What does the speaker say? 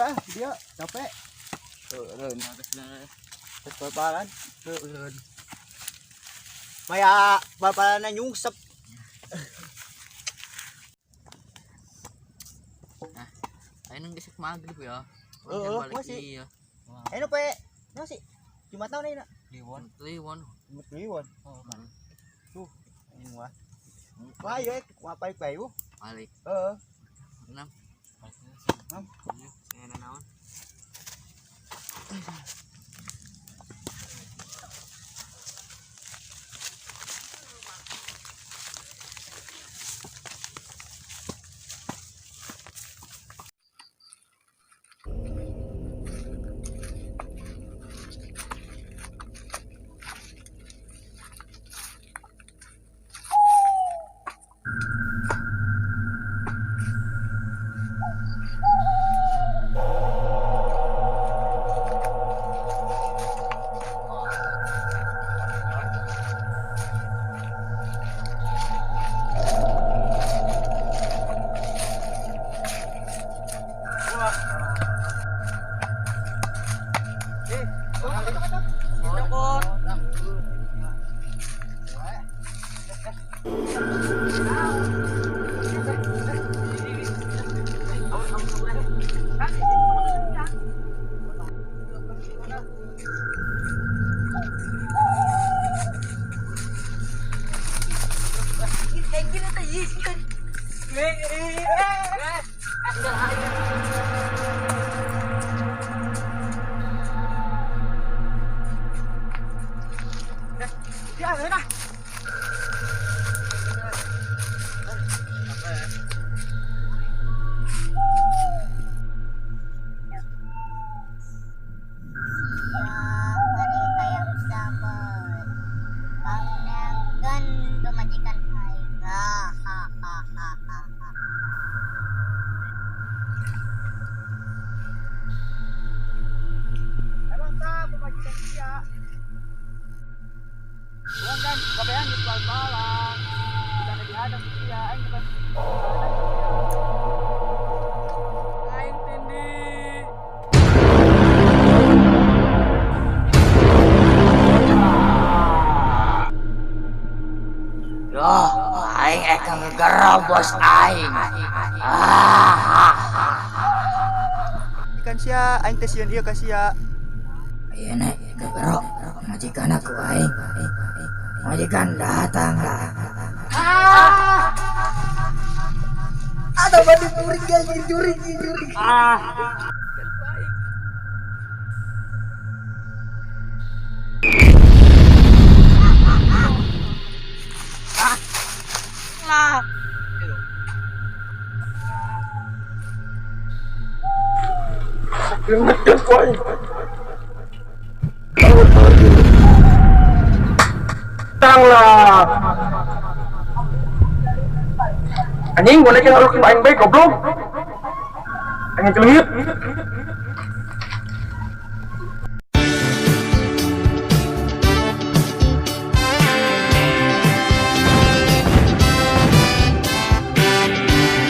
ah, dia capek. Heureun. Terus bal-balan. Heureun. Maya bal-balanna nyungsep. Ayo nang gesek maghrib ya. Heeh, balik masih. iya. Eh nu pe, nu sih. Jumat naon ayeuna? Kliwon. Kliwon. Jumat Kliwon. Oh, kan. Tuh, ini wah. Wah, ieu kumaha balik bae. Balik. Heeh. Enam. Enam. Iya, saya naon. Eh, tunggu, tunggu, tunggu. Ya, nah. Ya, hayang sabar. Pangneangkeun pamajikan aing. Ha ha ha ha ha. Emang tak pamajikan sia. Urang kan kabehan geus bal-balan. Kita dihadap sia, aing bukan. Aing tindi. Loh, aing eka ngegero bos aing. Ah, Ikan sia, aing teh sieun ieu ka sia. Ayeuna ngegero majikan aku aing. Majikan datanglah. Ada bandi jurig guys, jurig, jurig. Ah. Ah. Datanglah. Anjing, boleh kan harus aing bae goblok. Anjing celengit.